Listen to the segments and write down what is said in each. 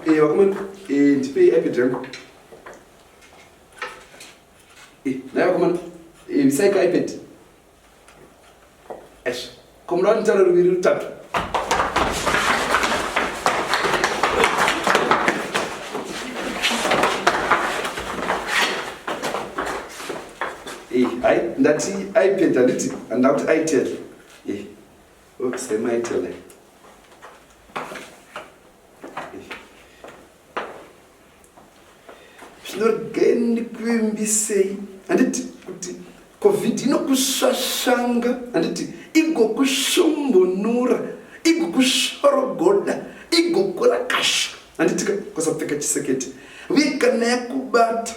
Eh, vakomana, eh, ndipei iPad yangu. Eh, naye vakomana, eh, bisai ka iPad. Eish, ko munoda nditaure ruviri rutatu. Eh, hai, ndati iPad handiti, handina kuti itel. Eh, okay, sema itel. Eh. Zvino regai ndikuvimbisei handiti kuti covid inokusvasvanga handiti igokusvombonura igokushorogoda igokurakasha handiti ukasapfeka chisekete uye kana yakubata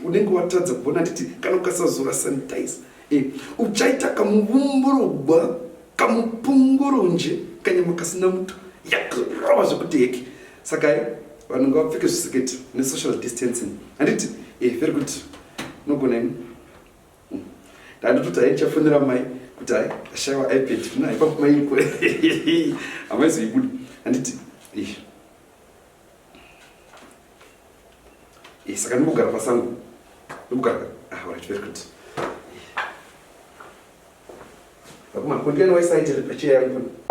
unenge watadza kuona handiti kana ukasazora sanitize e, uchaita kamuvumburugwa kamupungurunje kanyama kasina muto yakurova zvekuti heki saka vanhu ngavapfeke zvisiketi nesocial distancing handiti e very good unogona ini ndandototi hai ndichafonera mai kuti hai ndashaiwa ipad zvino haipa maiko hamaizoibuda handiti e e saka ndikugara pasango ndikugara ah, right very good vakomana kondiyani waisaitire pacheya yangu pano.